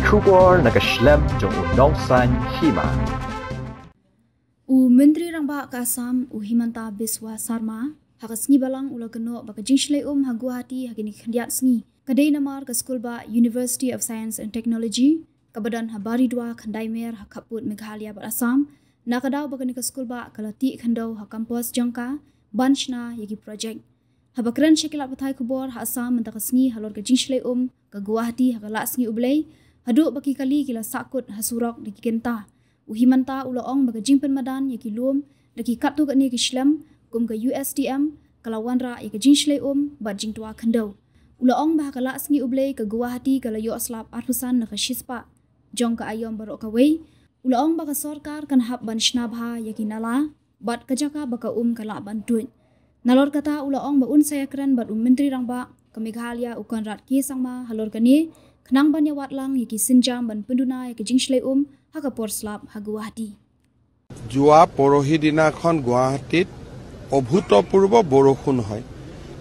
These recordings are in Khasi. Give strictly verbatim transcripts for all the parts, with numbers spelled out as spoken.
Khubor na ka shlem jong u nongsan hima. U Myntri Rangbah ka Assam, u Himanta Biswa Sarma, ha ka sngi Balang u la kynnoh ba ka jingshlei um ha Guwahati ha kine ki khyndiat sngi ka dei namar ka skulbah University of Science and Technology, kaba don ha Baridua, Khyndai Mer, ha khappud Meghalaya bad Assam, na ka daw ba kane ka skulbah ka la tih khyndew ha campus jong ka ban shna ïa ki project. Haba kren sha ki lad pathai khubor ha Assam mynta ka sngi halor ka jingshlei um ka Guwahati ha ka Lah Sngi U Blei, haduh ba ki kali ki la sahkut ha surok da ki kynta, u Himanta u la ong ba ka jingpynmadan ïa ki lum da ki katto katne ki shlem kum ka U S T M ka la wanrah ïa ka jingshlei um bad jingtwa khyndew. U la ong ba ha ka Lah Sngi U Blei ka Guwahati ka la ïoh slap arphew san na ka shispah jong ka aïom baroh kawei. U la ong ba ka sorkar kan hap ban shna bha ïa ki nala bad ka jaka ba ka um ka lah ban tuid. Nalor kata u la ong ba un sa ïakren bad u Myntri Rangbah ka Meghalaya u Conrad K Sangma halor kane, khnang ban ïawad lang ïa ki sienjam ban pynduna ïa ka jingshlei um ha ka por slap ha Guwahati. যোৱা পৰহি দিনাখন গুৱাহাটীত অভূতপূৰ্ব বৰষুণ হয়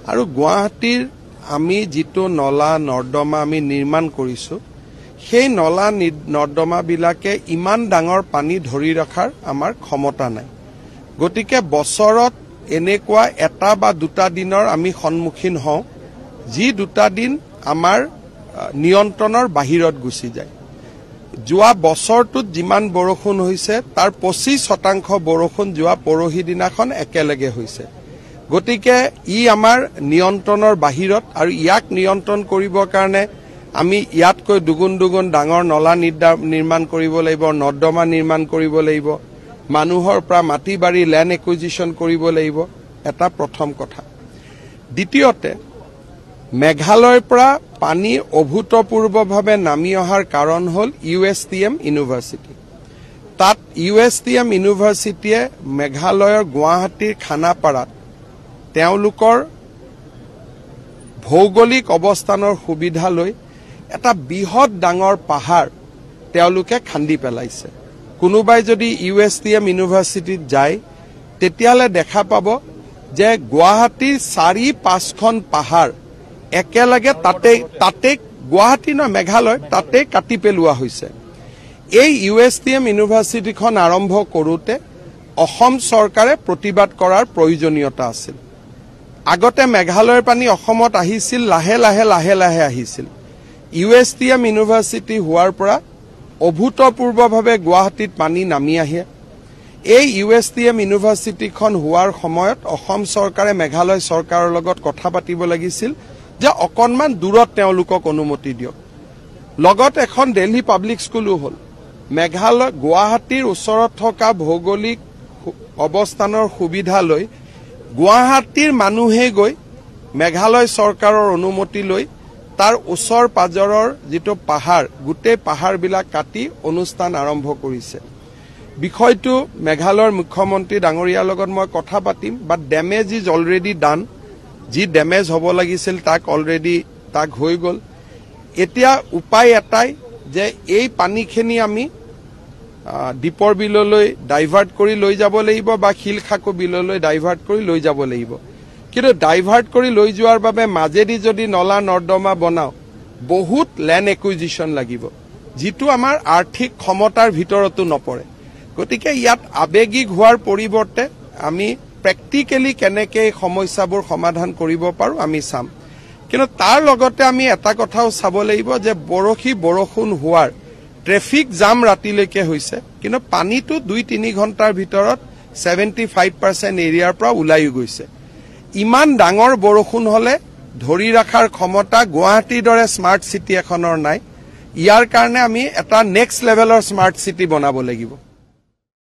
আৰু গুৱাহাটীৰ আমি যিটো নলা নৰ্দমা আমি নিৰ্মাণ কৰিছোঁ, সেই নলা নি- নৰ্দমাবিলাকে ইমান ডাঙৰ পানী ধৰি ৰখাৰ আমাৰ ক্ষমতা নাই। গতিকে বছৰত এনেকুৱা এটা বা দুটা দিনৰ আমি সন্মুখীন হওঁ, যি দুটা দিন আমাৰ আহ, নিয়ন্ত্ৰণৰ বাহিৰত গুচি যায়। যোৱা বছৰটোত যিমান বৰষুণ হৈছে, তাৰ পঁচিছ শতাংশ বৰষুণ যোৱা পৰহি দিনাখন একেলগে হৈছে। গতিকে ই আমাৰ নিয়ন্ত্ৰণৰ বাহিৰত আৰু ইয়াক নিয়ন্ত্ৰণ কৰিবৰ কাৰণে আমি ইয়াতকৈ দুগুণ দুগুণ ডাঙৰ নলা নিৰ্দা- নিৰ্মাণ কৰিব লাগিব, নৰ্দমা নিৰ্মাণ কৰিব লাগিব, মানুহৰ পৰা মাটি বাৰী লেণ্ড একুইজিশ্যন কৰিব লাগিব। এটা প্ৰথম কথা। দ্বিতীয়তে, মেঘালয়ৰ পৰা পানী অভূতপূৰ্বভাৱে নামি অহাৰ কাৰণ হ'ল U S T M university. তাত ইউ এছ টি এম ইউনিভাৰ্চিটিয়ে মেঘালয়ৰ গুৱাহাটীৰ খানাপাৰাত তেওঁলোকৰ ভৌগোলিক অৱস্থানৰ সুবিধা লৈ এটা বৃহৎ ডাঙৰ পাহাৰ তেওঁলোকে খান্দি পেলাইছে। কোনোবাই যদি ইউ এছ টি এম ইউনিভাৰ্চিটিত যায়, তেতিয়াহ'লে দেখা পাব যে গুৱাহাটীৰ চাৰি পাঁচখন পাহাৰ একেলগে তাতে তাতে গুৱাহাটী নহয়, মেঘালয়, তাতে কাটি পেলোৱা হৈছে। এই ইউ এছ টি এম ইউনিভাৰ্চিটিখন আৰম্ভ কৰোঁতে অসম চৰকাৰে প্ৰতিবাদ কৰাৰ প্ৰয়োজনীয়তা আছিল। আগতে মেঘালয়ৰ পানী অসমত আহিছিল, লাহে লাহে লাহে লাহে আহিছিল। U S T M university হোৱাৰ পৰা অভূতপূৰ্বভাৱে গুৱাহাটীত পানী নামি আহে। এই ইউ এছ টি এম ইউনিভাৰ্চিটিখন হোৱাৰ সময়ত অসম চৰকাৰে মেঘালয় চৰকাৰৰ লগত কথা পাতিব লাগিছিল যে অকণমান দূৰত তেওঁলোকক অনুমতি দিয়ক। লগত এখন দিল্লী পাব্লিক স্কুলো হ'ল। মেঘালয়, গুৱাহাটীৰ ওচৰত থকা ভৌগোলিক সু- অৱস্থানৰ সুবিধা লৈ গুৱাহাটীৰ মানুহে গৈ মেঘালয় চৰকাৰৰ অনুমতি লৈ তাৰ ওচৰ পাজৰৰ যিটো পাহাৰ, গোটেই পাহাৰবিলাক কাটি অনুষ্ঠান আৰম্ভ কৰিছে। বিষয়টো মেঘালয়ৰ মুখ্যমন্ত্ৰী ডাঙৰীয়াৰ লগত মই কথা পাতিম, but damage is already done। যি ডেমেজ হ'ব লাগিছিল তাক অলৰেডি তাক হৈ গ'ল। এতিয়া উপায় এটাই যে এই পানীখিনি আমি আহ, দীপৰ বিললৈ ডাইভাৰ্ট কৰি লৈ যাব লাগিব বা শিলখাকু বিললৈ ডাইভাৰ্ট কৰি লৈ যাব লাগিব। কিন্তু ডাইভাৰ্ট কৰি লৈ যোৱাৰ বাবে মাজেদি যদি নলা নৰ্দমা বনাওঁ, বহুত লেণ্ড একুইজিশ্যন লাগিব, যিটো আমাৰ আৰ্থিক ক্ষমতাৰ ভিতৰতো নপৰে। গতিকে ইয়াত আৱেগিক হোৱাৰ পৰিৱৰ্তে আমি প্ৰেক্টিকেলি কেনেকে এই সমস্যাবোৰ সমাধান কৰিব পাৰোঁ, আমি চাম। কিন্তু তাৰ লগতে আমি এটা কথাও চাব লাগিব যে বৰশী বৰষুণ হোৱাৰ ট্ৰেফিক জাম ৰাতিলৈকে হৈছে, কিন্তু পানীটো দুই তিনি ঘণ্টাৰ ভিতৰত ছেভেণ্টি ফাইভ পাৰ্চেণ্ট এৰিয়াৰ পৰা ওলাইও গৈছে। ইমান ডাঙৰ বৰষুণ হ'লে ধৰি ৰখাৰ ক্ষমতা গুৱাহাটীৰ দৰে স্মাৰ্ট চিটি এখনৰ নাই। ইয়াৰ কাৰণে আমি এটা নেক্সট লেভেলৰ স্মাৰ্ট চিটি বনাব লাগিব।